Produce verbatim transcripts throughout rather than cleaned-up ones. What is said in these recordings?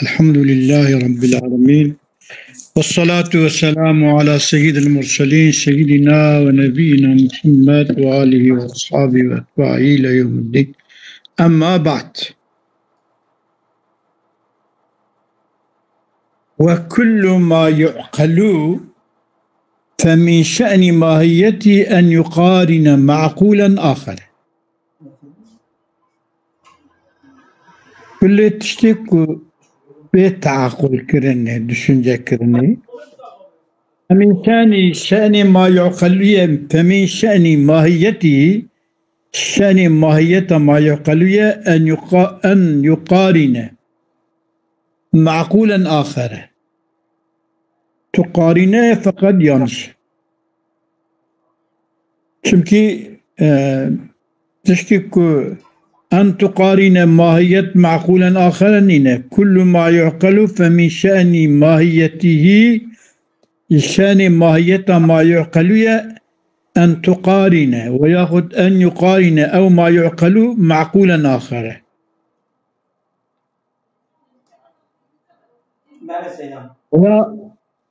الحمد لله رب العالمين. والصلاة والسلام على سيد المرسلين سيدنا ونبينا محمد وآله وأصحابه وأتباعه إلى يوم الدين. أما بعد. وكل ما يعقل فمن شأن ماهيته أن يقارن معقولا آخر. Kulê tiştê ku bê teaqul kirinê, düşünce kirinê, فمن شأن، شأن ما يعقل، فمن شأن ماهيته، شأن ماهية ما يعقل أن يقا-، أن يقارن معقولا آخر. Tuqarîne feqet yanlış. Çimkî, e, tiştê ku en tuqarîne mahiyet meqûlen axere nîne. Kullu ma yuqelu fe min şe'nî mahiyetihî, şe'nê mahiyeta ma yuqelu ye en tuqarîne ve yaxud en yuqarîne ew ma yuqelu meqûlen axere. Belê Seyda. Ve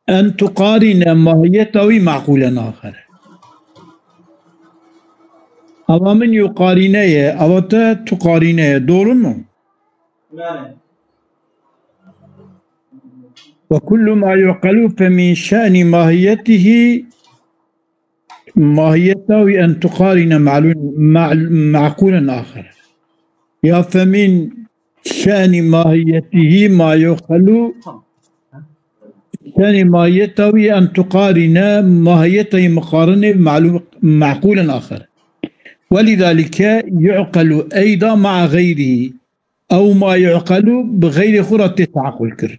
en tuqarîne mahiyeta wî meqûlen axir. Ava min yuqarîne ye, ava te tuqarîne ye. Doğru mu? Belê. Ve kullu ma yuqelu fe min şe'nî mahiyetihî mahiyeta wî en tuqarîne me'lûl-, me'l-, meqûlen axir. Ya fe min şe'nî mahiyetihî ma yuqelu, şe'nî mahiyeta wî en tuqarîne mahiyeta wî miqarinê me'lû-, meqûlen axir. Welidalike yuqelu eyda ma'a xeyrî. Ew ma yuqelu bi xeyrê xwe re tê teaqul kir.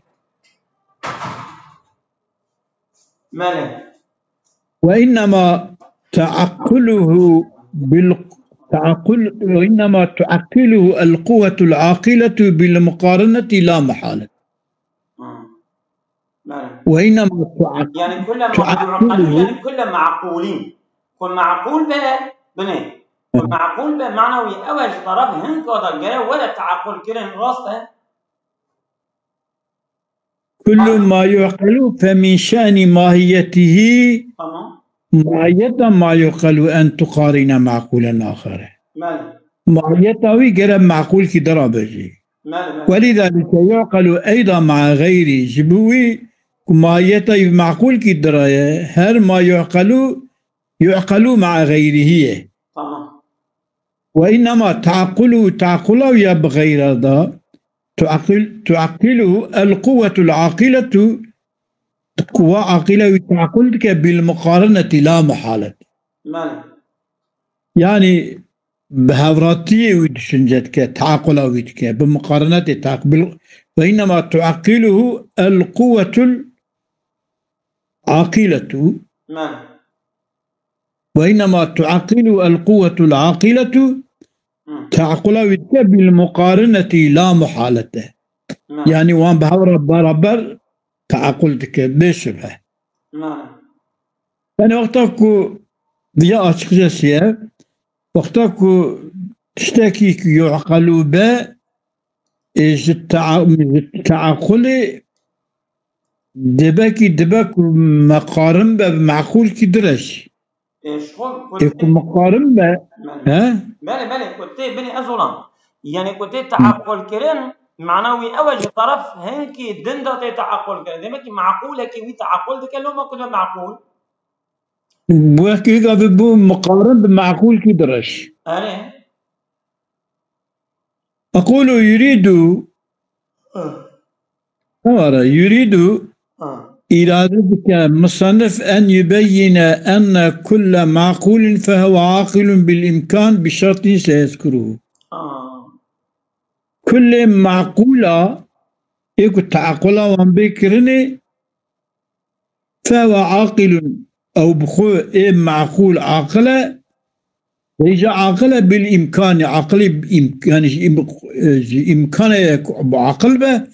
Belê. وإنما تعقله بال-، تعقل-، وإنما تعقله القوة العاقلة بالمقارنة لا محالة. Hmm. Belê. وإنما تع-، Yani kullema تعقله. Yani kulle me'qûlîn. Ku me'qûl be, binê. Ku me'qûl be, mana wî ew e ji teref hin kata gere were te'aqul kirin, rast e? كل ما يعقل فمن شأن ماهيته. Tamam. Mahiyeta ma yuqelu en tuqarîne meqûlen axere. Belê. Mahiyeta wî gere meqûl kî dira be jî. Belê, belê. Welidalike yuqelu eyda ma'a xeyrî. Ji bo wî ku mahiyeta wî meqûl kî dira ye, her ma yuqelu, yuqelu ma'a xeyrihî ye. Tamam. Ve innema ta'qulu, ta'qula wî ya bi xeyra da, tu'aqil-, tu'aqiluhu el quwwetul aqiletu, quwa aqile wî ta'qul dike bil muqareneti la muhalet. Belê. Yani bi hevratiyê wî düşünce dike, ta'qula wî dike, bi muqarenetê ta'q-, bil-, ve innema tu'aqiluhu el quwwetul aqiletu. Belê. Ve innema tu'aqilu el quwwetul aqiletu, Hı. Te'aqula wî dike bil muqarinetî la muhalete. Hı. Yani wan bi hev re beraber te'aqul dike, bê şübhe. Hı. Yani wexta ku diya açıkçası ye, wexta ku tiştekî ku yu'qelu be, ê ji tea-, ji te'aqulê dibekî dibe ku meqarin be, bi meqûl kî direş. Ê, ji xwe ku Ê ku tê meqarin be, Belê. He? Belê, belê, ku tê binê ez olam. Yani ku tê te'aqul kirin, mana wî ew e ji teref hinkî din de tê te'aqul kirin. Demek ki meqûlekî wî te'aqul dike, loma ku dibe meqûl. Wekî gavi bû meqarin bi meqûl kî direş. Erê. Ekulu yuridu, Ah. Ewara yuridu, Ah. irade dike, musannif en yubeyyine enne kulle maqulin fehuve aqilun bil imkan bi şertin seyezkuruhu. Ah. Kullê maqula ê ku te'aqula wan bê kirinê, Fehuve aqilun, ew bi xwe ê meqûl aqil e, vêca aqil e bil îmkanî, aqilî bi îm-, yani ji îm-, ji îmkanê ye ku bi aqil be,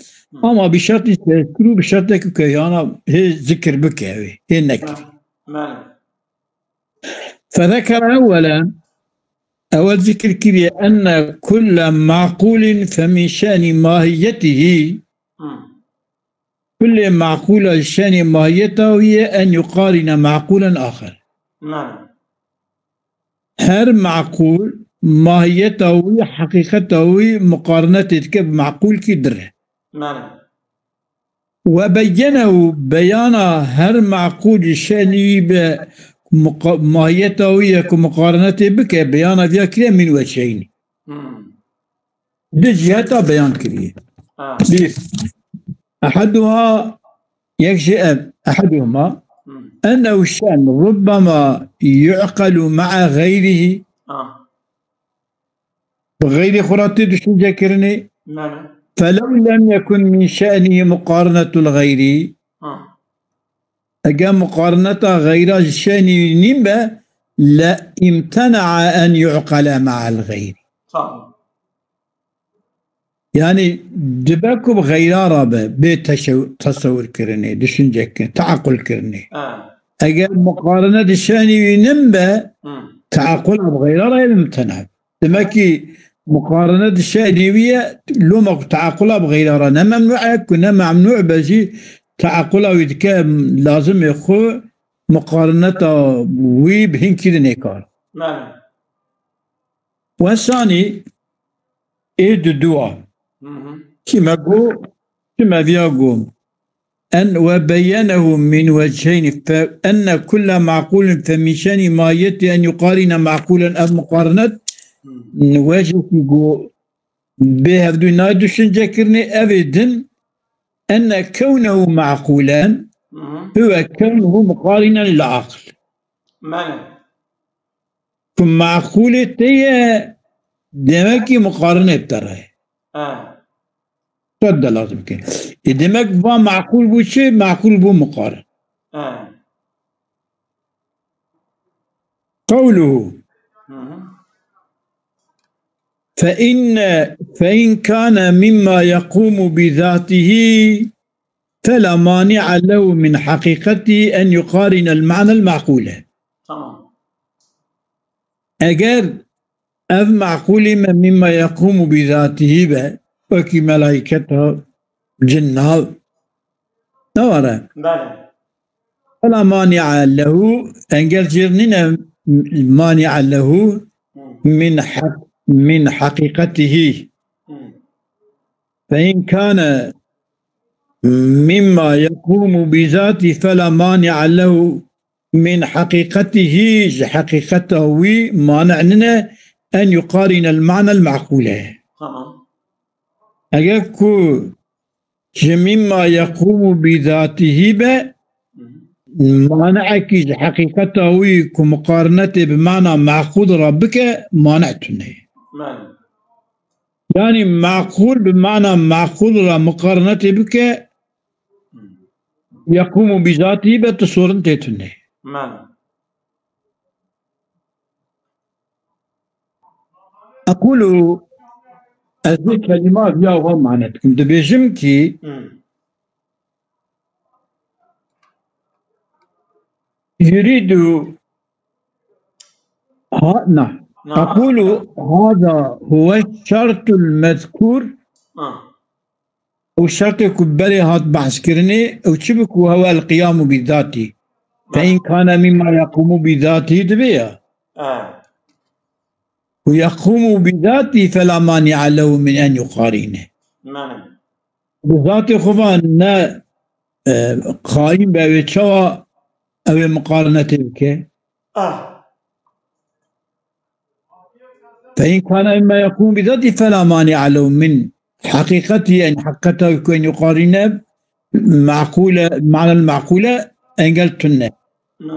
ama bi şertî tezkirû, bi şertekî ku yana hê zikir bike, hê nekir. Belê. Fezekere ewwelen, ewel zikir kiriye enne kulle maqûlin fe min şe'nî mahiyetihî, Kulê meqûla ji şenê mahiyeta wî ye en yuqarîne meqûlen axir. Her meqûl mahiyeta wî, heqîqeta wî muqarinetê dike bi meqûlkî dire. We beyenehu, beyana her meqûl ji şenî wî be muqa-, mahiyeta wî ye ku muqarinetê bike, beyana viya kiriye min weçeynî. Du ciheta beyan kiriye. Bir, eheduha, yek ji ev, eheduhuma, ennehu şen rubbema yu'qelu ma'a gayrihi, bi xeyrê xwe re tê düşüncekirinê. Felew lem yekun min şe'nihi muqarinetul xeyri. Eger muqarineta xeyra ji şe'nî wî nîn be, le imtena'a en yu'qele ma'al xeyri. Tamam. Yani dibe ku bi xeyra re be, bê teşew-, tesewir kirinê, düşünce kirin, teaqul kirinê. Eger muqarine di şe'nî wî nin be, teaqula bi xeyra re yê mimtena. Demek ki muqarine di şe'nî wî ye, loma ku teaqula bi xeyra re ne memnû e, ku ne memnû be jî teaqula wî dike lazimê xwe muqarineta wî bi hinkî de nêkar. Wesanî ê di dua. Kî me got, çi me viya got. En we beyenehu min wecheyni fe enne kulle maqulin fe min şeni mahiyeti en yuqarine maqulen ev muqarinet wecekî got bê hevdû nayê düşünce kirinê evê din enne kewnehu maqulen huwe kewnehu muqarinen li aql. Ku maqûlê te ye, demek ki muqarinê bi te re ye. Qet de lazim ke. E, demek va maqûl bû çi? Maqûl bû muqarin. Qewluhu. Fe inne, fe in kâne mimma yekûmu bi zâtihî, fela mani'a lehu min haqiqetihi en yuqarine el ma'nel maqûle. Tamam. Eger ev maqûlî me mimma yekûmu bi zâtihî be, wekî melaîketa, cinna, ne were? Belê. Fela mani'a lehu, engel jêr nîne mani'a lehu min hak-, min haqiqetihi. Fe in kâne mimma yekûmu bi zâtî fela mani'a lehu min haqiqetihi, ji haqiqeta wî mane nine en yuqarine el ma'nel maqûle. Tamam. Eger ku ji mimma yekûmu bi zâtihî be, maneekî ji heqîqeta wî ku muqarinetê bi mana maqûl re bike, mane tune ye. Yanî maqûl bi mana maqûl re muqarinetê bike, yekûmu bi zâtihî be, tu sorin tê tune ye. Equlu, ez vê kelîma viya wa mane dikim. Dibêjim ki yuridu ha-, na. Equlu hada huwe şertul mezkûr. Ew şertê ku berê hat behskirinê, ew çi bi ku hewe el-qiyamu bi zatî. Fe in kane mimma yaqumu bi zatî dibe ya. Ku yaqumu bi zatî fela mani'a lehu min en yuqarine. Bi zatê xwe va ne, e, qaîm be, ew ê çawa ew ê muqarinetê bike? Fe in kane mimma yaqumu bi zatî fela mani'a lehu min haqiqetî, en haqiqeta ku en yuqarine maqûle, manel maqûle engel tune.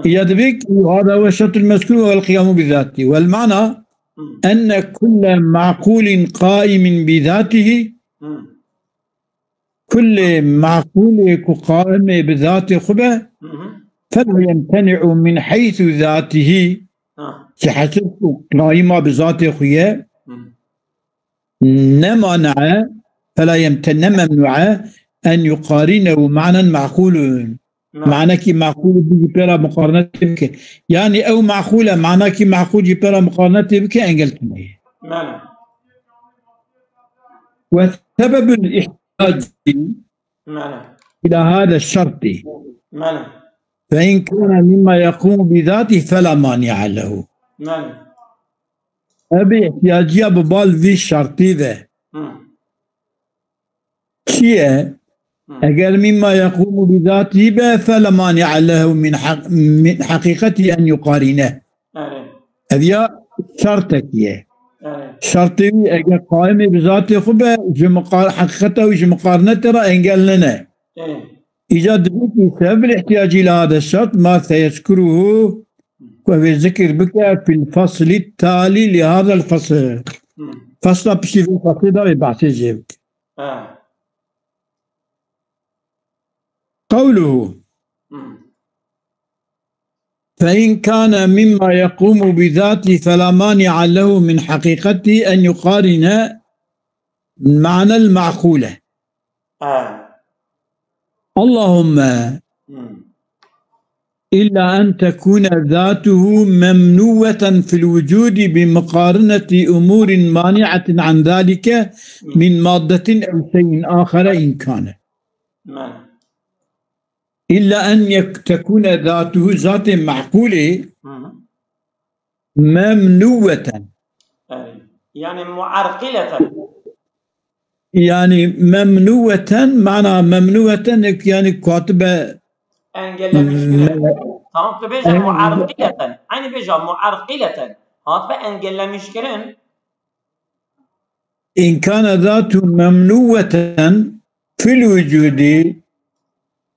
Ya dibê ki hada huwe şertul mezkûr ve el qiyamu bi zatî. Wel mana enne kulle maqûlin qaimin bi zatîhi Kulê meqûlê ku qaîmê bi zatê xwe be, fela yemteni'u min heysu zatihî, ji heysu ku qaîma bi zatê xwe ye, ne mane, fela yemte-, ne memnû e, en yuqarînehu manen meqûlun. Manekî meqûl bû jî pê re muqarinetê bike. Yanî ew meqûl e, manekî meqûl jî pê re muqarinetê bike, engel tune ye. Ve sebebul ihtiyacî, Mele. إلى هذا الشرط. Mele. فإن كان مما يقوم بذاته فلا مانع له. Mele. Ev ihtiyaciya bi bal vî şertî ve. Hı. Çi ye? Hı. Eger مما يقوم بذاته be, فلا مانع له من حق-، من حقيقته أن يقارنه. Erê. Ev ya şertekî ye. Erê. Şertê wî eger qaimê bi zatê xwe be, ji miqar-, heqîqeta wî ji miqarinetê re engel nine. Erê. Îca dibêjî sebeb ihtiyacî li hada şert ma seyezkuruhu ku ev ê zikir bike fil faslî talî li hada fasl. Hı. Fasla piştî vê faslê da wê behsê jê bike. Ha. Qewluhu. Hı. فإن كان مما يقوم بذاته فلا مانع له من حقيقته أن يقارن معنى المعقولة. Ha. اللهم Hı. إلا أن تكون ذاته ممنوة في الوجود بمقارنة أمور مانعة عن ذلك من مادة أو شيء آخر إن كان. Mele. إلا أن يك-، تكون ذاته, zatê meqûlê, Hı. ممنوة. Erê. Yani muarqileten. Yani ممنوة, mana ممنوة, yani ku hatibe Engellemiş kirin. me-, Tamam, tu bêje Aynen. Muarqileten. Aynı bêje muarqileten. Hat be engellemiş kirin. إن كان ذاته ممنوة في الوجود,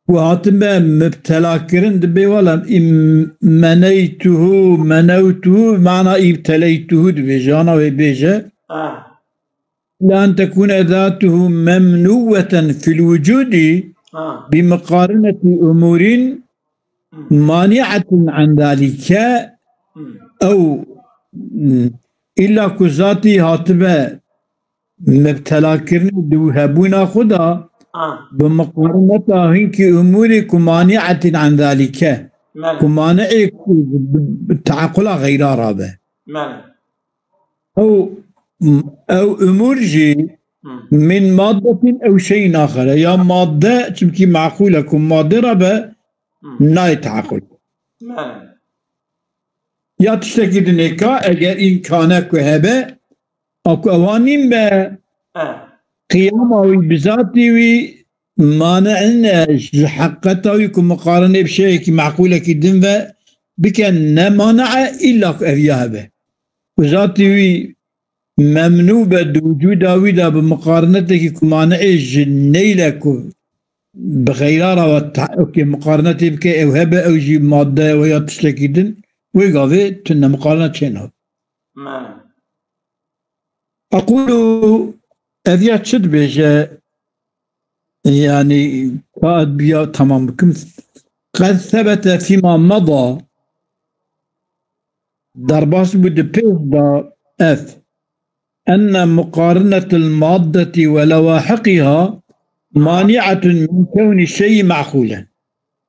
ku hatibe mibtela kirin, dibê wala im-, meneytuhu, menewtuhu, mana ibteleytuhu dibêje, ana wê bêje. Ha. لأن تكون ذاته ممنوة في الوجود Ha. بمقارنة أمور Hı. مانعة عن ذلك Hı. أو إلا ku zatî hatibe mibtela kirinê di hebûna xwe de Ha. bi miqarineta hinkî umûrê ku mani'etin an zalîke, Mele. ku mani'ê ku bi, bi teaqula xeyra rabe. Mele. Ew, ew umûr jî Hı. min maddetin ew şeyin axere. Ya madde, çimkî meqûl e ku madde rabe, Hı. nayê teaqul. Mele. Ya tiştekî dinê ka, eger îmkane ku hebe, a ku ewa nîn be, E. qiyama wî bi zatî wî mani'in e, ji heqeta wî ku miqarinê bi şeyekî meqûlekî din ve bike ne mani'e, îlla ku ev ya hebe. Ku zatî wî memnû be di wicûda wî de bi miqarinetekî ku mani'ê ji neyle ku bi xeyra re ve ta-, okê, miqarinetê bike, ew hebe, ew jî madde ye ya tiştekî din, wê gavê tu ne miqarine çê nabe. Mele. Aqulu, ev ya çi dibêje? Yani, ka ez biya tamam bikim. Qed sebete fîma meda, derbas bû di pêş de ev. Enne muqarinetil maddeti ve lewahiqiha mani'etun min kewni şeyi meqûlen.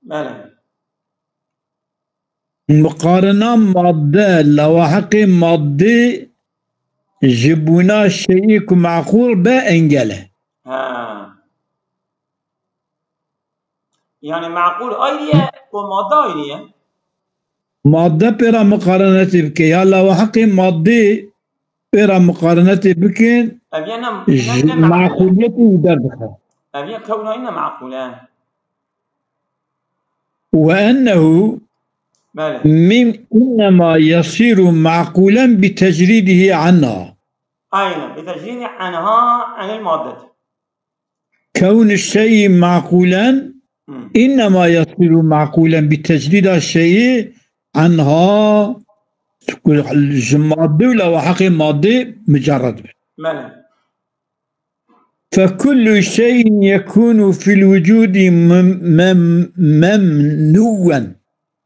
Mele. Miqarina madde, lewahiqê madde ji bûna şeyî ku meqûl be engel e. Ha. Yani meqûl ayrı ye, ku madde ayrı ye. Madde pê re miqarinetê bike, ya lewahiqê madde pê re miqarinetê bikin, Ev ye ne, ji ne, ne meqûl. meqûliyetê wî derdixe. Ev ye kewna ne meqûl e. Ve ennehu Mele. min innema yasiru meqûlen bi tecrîdihi anha. Aynen. Bi tecrîdi anha anil maddet. Kewnu şeyî meqûlen Hı. innema yasiru meqûlen bi tecrîda şeyî anha, ji madde û lewahiqê madde mucerred be. Mele. Fekullu şeyin yekunu fil wucudi mem-, mem-, memnuwen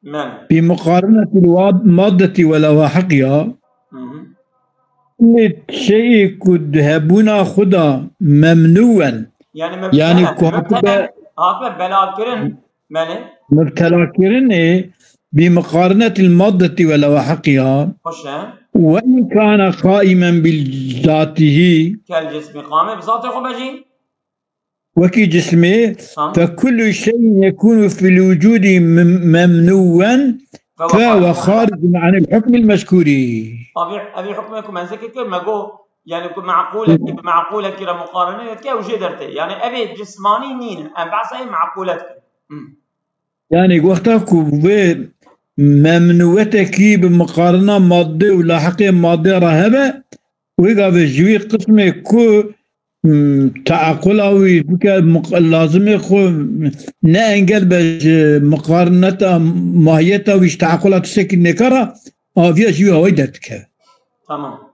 Mele. bi muqarinetil wad-, maddeti ve lewahiqiha. Hı hı. Kullu şeyî ku di hebûna xwe de memnuwen, Yani mebtela, yani ku mebtela, hatibe hatibe bela kirin. Mele. mibtela kirinê bi muqarinetil maddeti ve lewahiqiha. Hoş e. Ve in kana qaimen bil zatihi. Kel cismi qame bi zatê xwe bejî. وكي جسمي، فكل شيء يكون في الوجود مم-، ممنوا فهو خارج عن الحكم المذكور. Abi, abi hukmê ku me zikir kir, me got, yani ku meqûlekî bi meqûlekî re muqarene dike, ew jê dertê. Yani evê cismanî nîn, em behsa yê meqûlet kir. Hmm. Yani wexta ku vê memnûetekî bi miqarina madde û lahiqê madde re hebe, wê gavê ji wî qismê ku, mm, teaqula wî bike muq-, lazimê xwe ne engel be ji miqarineta mahiyeta wî ji teaqula tiştekî nêka re, aviya ji wî hawayî derdikeve. Tamam.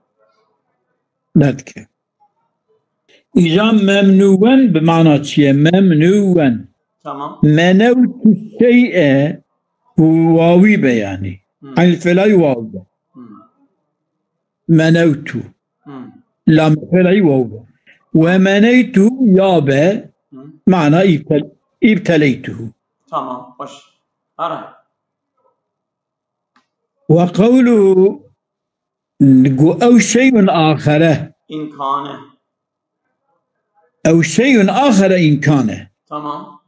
Derdikeve. Îca memnûwen bi mana çi ye? Memnûwen. Tamam. Menewtu şey'e û wawî be yani. Hmm. Eyn felayî waw be. Hmm. Menewtu. Hmm. Lam felayî waw be. Ve meneytu ya be. Hmm. Mana ibtel-, ibteleytuhu. Tamam. Baş. Ara. Ve qewluhu, gu ew şeyun axere. İmkane. Ew şeyun axere imkane. Tamam.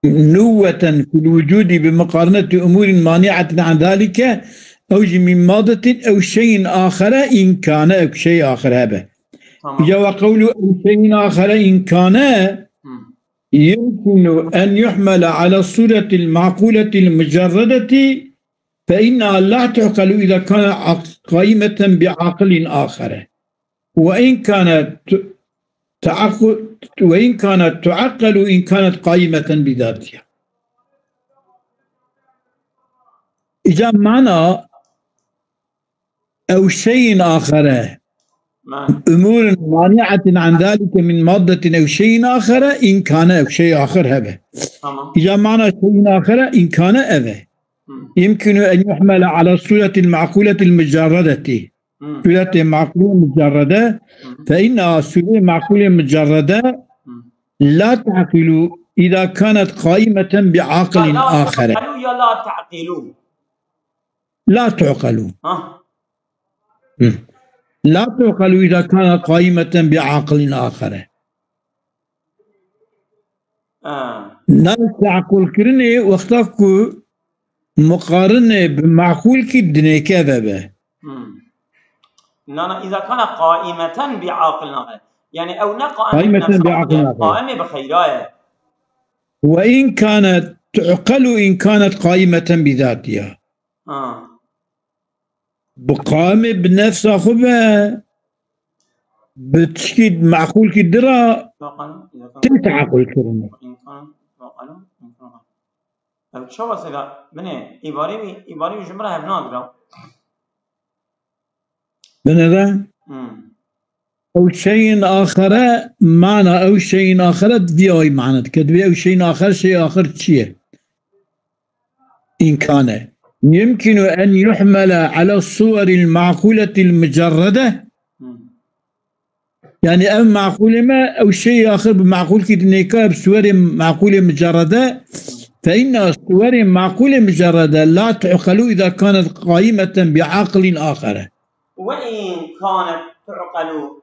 Nuweten fil wucudi bi muqareneti umurin mani'atin an zalike, ew jî min madetin ew şeyin axere imkane, ew şey axir hebe. Tamam. Îca ve qewlu ew şeyin axere imkane, Hı. يمكن أن يحمل على الصورة المعقولة المجردة، فإنها لا تعقل إذا كان عق-، قائمة بعقل آخر، وإن كانت تعق-، وإن كانت تعقل إن كانت قائمة بذاتها. إذا معنى أو شيء آخر. نعم. أمور مانعة عن ذلك من مادة أو شيء آخر، إن كان أو شيء آخر هذا. تمام. إذا معنى شيء آخر، إن كان أذى. مم. يمكن أن يحمل على الصورة المعقولة المجردة. مم. صورة معقولة مجردة، مم. فإنها صورة معقولة مجردة مم. لا تعقل إذا كانت قائمة بعقل آخر. لا تعقل يا لا تعقل؟ لا تعقل. ها. مم. لا تعقل إذا كانت قائمة بعقل آخر. آه. Nayê tequlkirinê wexta ku muqarine bi mequlkî dinêke vebe. مم. نعم، إذا كان قائمة بعقل آخر. يعني أو نا قائمة قائمة بنفسها، بعقل يعني آخر. قائمة بخيرها. وإن كانت تعقل إن كانت قائمة بذاتها. آه. Bi qamê bi nefsa xwe be, bi tişkî meqûlkî dira tê tequl kirin. Ew çawa sêda? Binê, îbarê wî, îbarê wî ji min re hev nagira. Binêre? Hmm. Ew şeyin axere, mana ew şeyin axere di vî awî mana dike. Divê ew şeyin axer, şey axir çi ye? İmkane. Yumkinu en yuhmele ala suveril ma'kuletil mucerrede. Hmm. Yani ev ma'kule me, ew şeyi axir bi ma'kul ki dinêka bi suverê ma'kulê mucerrede. Fe inna suverê ma'kulê mucerrede la tu'qelu iza kanet qaimeten bi aqlin axere. Ve in kanet tu'qelu,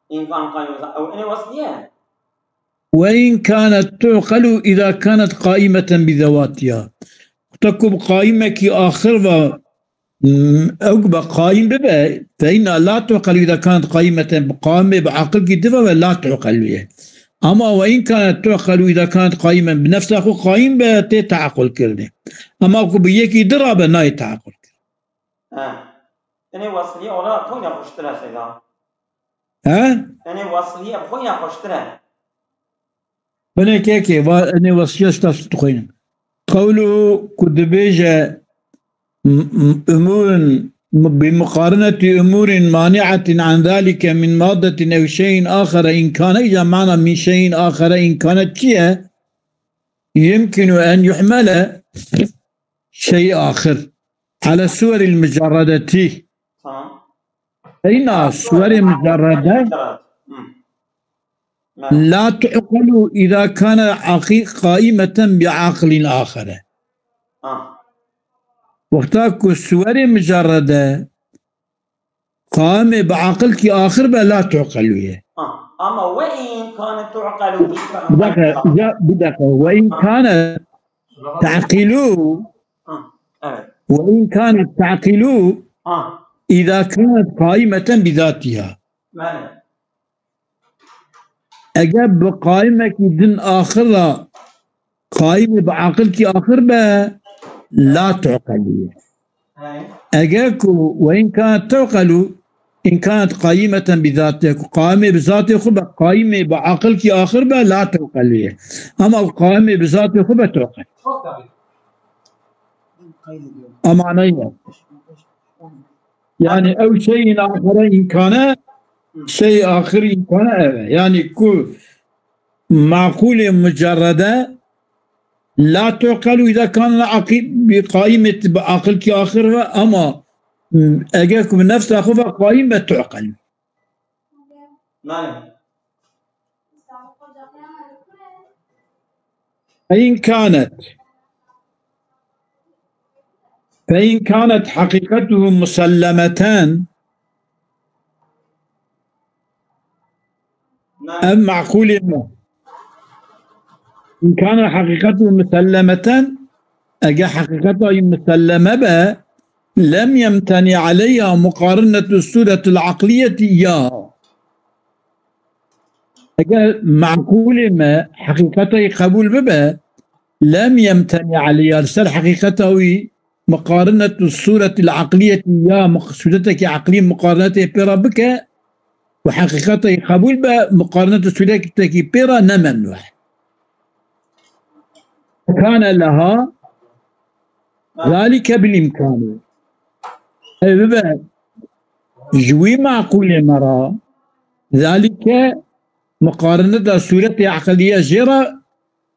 in kan qalu, ew ene wasliye. Ve in kanet tu'qelu iza kanet qaimeten bi zewatiha. Wexta ku bi qaimekî axir ve, mm, ew be qaim bibe, fe inna la tu'qelu iza kanet qaimeten, bi qamê bi aqilkî dive ve la tu'qelu ye. Ama ve in kanet tu'qelu iza kanet qaimen, bi nefsa xwe qaim be, tê teaqul kirinê. Ama ku bi yekî dira be, nayê teaqul kirin. Ha. Enê wasiliye olarak koyna xweştir e seyda. He? Enê wasiliye koyna xweştir e. Binê kekê, va enê wasiliye ji te dixwînim. Qewlu ku dibêje, m-, m-, umurun, m-, bi muqarinetî umurin mani'atin an zalike min maddetin ew şeyin axere imkane, îca mana min şeyin axere imkane çi ye? Yumkinu en yuhmele şey axir. Ala suveril mucerredeti. Tamam. Eyna suverê mucerrede. Hı. La tu'qelu iza kana aqi-, qaimeten bi aqlin axere. Ha. Wexta ku suverê mucerrede qaimê bi aqilkî axir be la tu'qelu ye. Ha, ama وإن كانت تعقل Bir dakika, ya, bir dakika. وإن كانت تعقل Ha, evet. وإن كانت تعقل Ha, إذا كانت قائمة بذاتها. Bəli. Eger bi qaimekî din axir re qaimê bi aqilkî axir be, la tuqelî. Hey. Eger ku وإن كانت تعقل إن كانت قائمة بذاتها, ku qaimê bi zatê xwe be, qaimê bi aqilkî axir be, la tuqelî. Ama qaimê bi zatê xwe be tuqel. Çok tabii. Kaydediyorum. Ama ne ya? Yani ew şeyin axire imkane, şey axir imkane eve. Yani ku maqulê mucerrede la tuqelu ida kan aqil bi qaimet bi aqil ki axir ve ama eger ku bi nefsa xwe ve qaim ve tuqel. Bəli. فإن كانت فإن كانت حقيقته مسلمة Bəli. Ev meqûlê me. Îmkana heqîqetû musellemeten, eger heqîqeta wî muselleme be, lem yemteni aleyha muqarinetu sûretil aqliyeti ya. Eger meqûlê me heqîqeta wî qebûl bibe, lem yemteni aleyha, li ser heqîqeta wî muqarinetu sûretil aqliyetî ya muq-, sûretekî aqlî muqarinetê pê re bike û heqîqetê qebûl be, muqarinetu sûretekî pê re ne memnû e. Kane leha zalike bil îmkanî. Ev bibe ji wî meqûlê me re zalike muqarineta sûretê aqliye jê re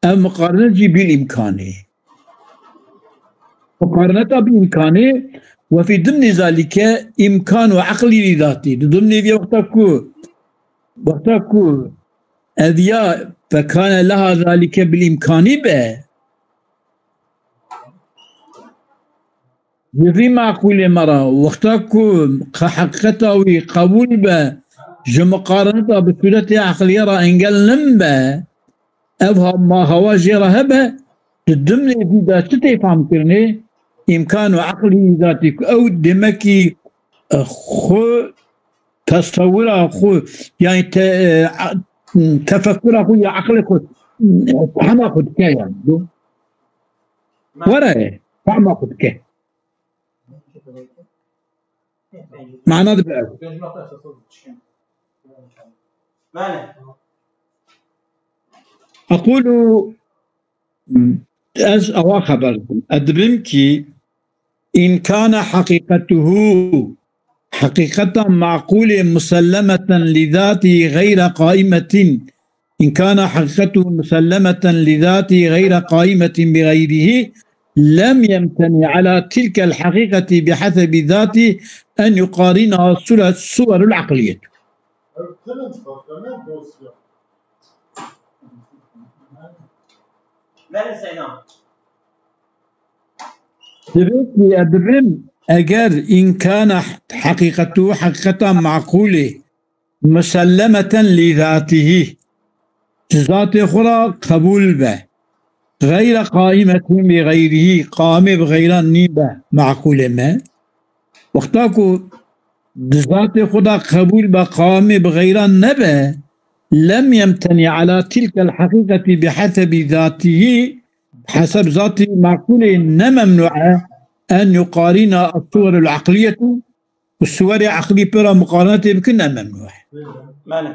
Ev muqarinet jî bil îmkanê. Muqarineta bi îmkanê ve fî dimnê zalîke îmkan û eqlî lî datî. Di dimnê vê wexta ku, wexta ku ev ya fekane leha zalîke bil îmkanî be, Ji vî meqûlê me re, wexta ku qe-, heqîqeta wî qebûl be, ji muqarineta bi sûretê eqliyê re engel nin be, ev ha-, ma hawa jê re hebe, di dimnê vî de çi tê famkirinê? Îmkan û eqlî zatî ku ew demekî, e, xwe, tesewira xwe, yani te-, e, a-, tefekkura xwe ya eqlê xwe, e, fehma xwe dike yani. Were, fehma xwe dike. Mana dibe ew. Bəli. Aqulu, ez ewa xeber didim. Ez dibim ki, in kana haqiqetuhu, heqîqeta maqûlê musellemeten li zatî xeyre qaimetin, إن كان حقيقته مسلمة لذاته غير قائمة بغيره، لم يمتنع على تلك الحقيقة بحسب ذاته أن يقارنها الصور، الصور العقلية. Bəli, Seyda. Divê ki ez dibim, eger إن كان حقيقته، heqîqeta maqûlê, musellemeten li zatihî, ji zatê xwe re qebûl be. Xeyre qaimetin bi xeyrihî, qamê bi xeyran nîbe, meqûlê me. Wexta ku di zatê xwe de qebûl be, qamê bi xeyran nebe, lem yemteni ala tilkel heqîqetî bi hesebî zatihî, heseb zatî meqûlê ne memnû e, en yuqarîna es-suwerul eqliyetû, û suwerê eqlî pê re muqarenetê bikin, ne memnû e. Belê.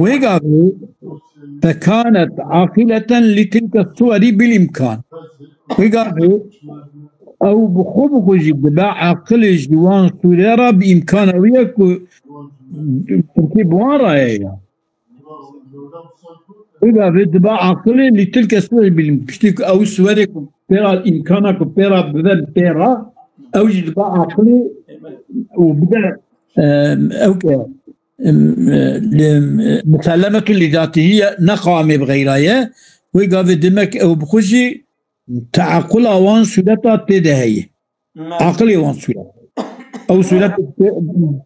Wê gavê fekanet aqileten li tilke suwerî bil îmkan. Wê gavê ew bi xwe bi xwe jî dibe aqilê ji wan sûrê re bi îmkana wî ye ku tirkî bi wan re ye ya. Wê gavê dibe aqilê li tilke suwer bilîm. Piştî ku ew suwerê ku pê re îmkana ku pê re bibe pê re, ew jî dibe aqilê û bide, em, ew ke, em, e, li, em, e, musellemetun li zatihî ye, ne qamê bi xeyra ye. Wê gavê demek ew bi xwe jî teaqula wan sûreta tê de heye. Aqilê wan sûret. Ew sûret pê,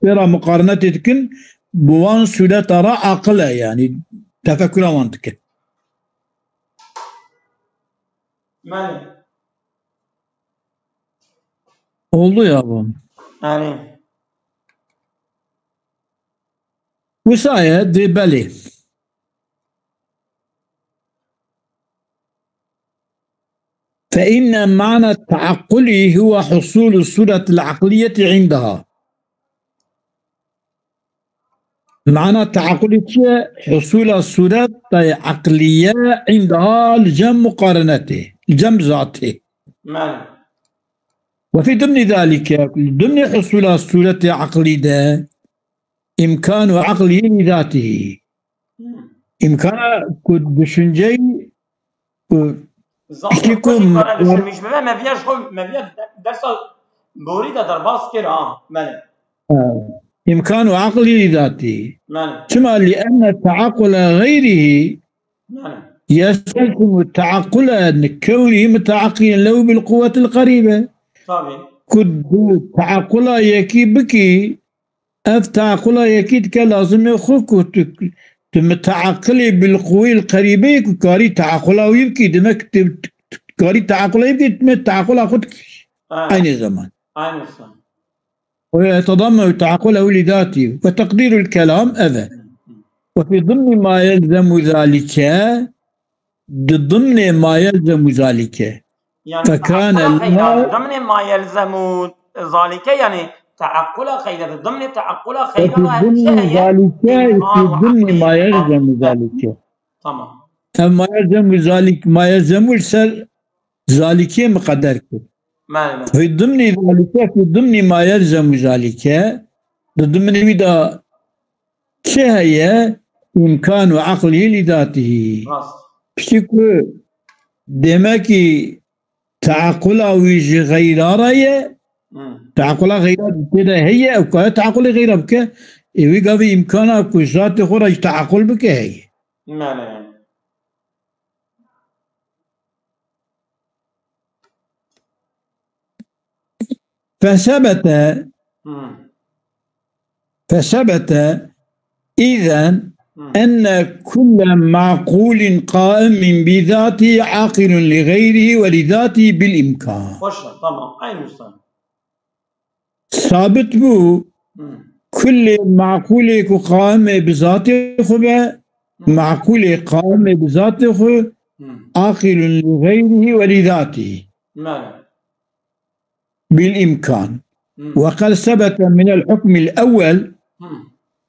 pê re muqarenetê dikin, bi wan sûreta re aqil e, yanî tefekura wan dike. Belê. Oldu ya bu. Erê. Wisa ye, dê belê. فإن معنى التعقل هو حصول الصورة العقلية عندها. Mana teakulê çi ye? Husula sûretê eqliye indeha li cem muqarenetê, li cem zatê. Belê. Ve fî dimnî zalîke, li dimnî husula sûretê eqlî de, îmkanu eqlî lî zatîhî. Hmm. Îmkana ku düşünceyî, ku Zaf kişî ku xwe jî kare dişirmîş bibe, me viya ji xwe, me viya de-, dersa borî de derbas kir, ha, belê. Ha. Îmkanu eqlî lî zatî. Belê. Çima? Li enne teaqula xeyrihî Belê. yestelzimu teaqula kewnihi muteaqilen lehu bil quwwetil qerîbe. Tabii. Ku du teaqula yekî bikî, ev teaqula yekî dike lazimê xwe ku tu, tu miteaqilê bil quwil qerîbeyê ku karî teaqula wî bikî, demek tu, tu, tu karî teaqula wî bikî, tu me teaqula xwe dikî. Ha. Aynı zaman. Aynı zaman. Ve yetadammenu teaqulehu li zatî ve teqdîrul kelam ev e. Ve fî dimnî ma yelzemu zalike, di dimnê ma yelzemu zalike. Yani Fekane teaqqula xeyra, la- di dimnê ma yelzemu zalike, yani teaqqula xeyra, di dimnê teaqqula xeyra Fi dimnî heye, zalike, imkan fi ve dimnî ma yelzemu zalike. Tamam. Ev ma yelzemu zalik, ma yelzemu ser zalikê miqeder kir. Belê, belê. Fi dimnî zalike, fi dimnî ma yelzemu zalike, di dimnê wî de çi heye? Îmkanu eqlî lî zatîhî. Rast. Piştî ku demekî teaqula wî ji xeyra re ye, Hmm. teaqula xeyra tê de heye, ew kare teaqulê xeyra bike, ê wî gavê îmkana ku zatê xwe re jî teaqul bike heye. Belê. فثبت Hmm. فثبت إذن Hmm. أن كل معقول قائم بذاته عاقل لغيره ولذاته بالإمكان. Xweş e, tamam. Aynı usta. Sabit bû, Hmm. kulê maqûlê ku qaimê bi zatê xwe be, Hmm. maqûlê qaimê bi zatê xwe, Hmm. aqilun li xeyrihi ve li zatîhi. Belê. Bil imkan. Hmm. Ve qad sebete minel hukmil ewwel Hmm.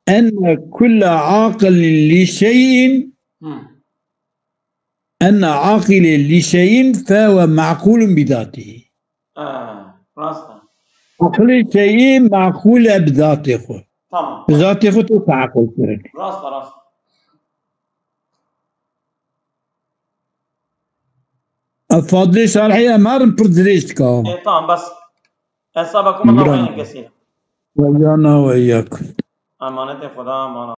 enne kulle aqilin li şeyin Hmm. enne aqilê li şeyin fehuve maqulun bi zatîhî. Ee, rast e. Aqilê şeyî maqul e bi zatê xwe. Tamam. Bi zatê xwe tê teaqul kirin. Rast e, rast. Ev Fadilê Salihê em herin pir dirêj dika. E, tamam, bes. Hesaba ku min Bravo. navê kesî. Ve ya na ve ya ku. Emanetê Xuda, mala.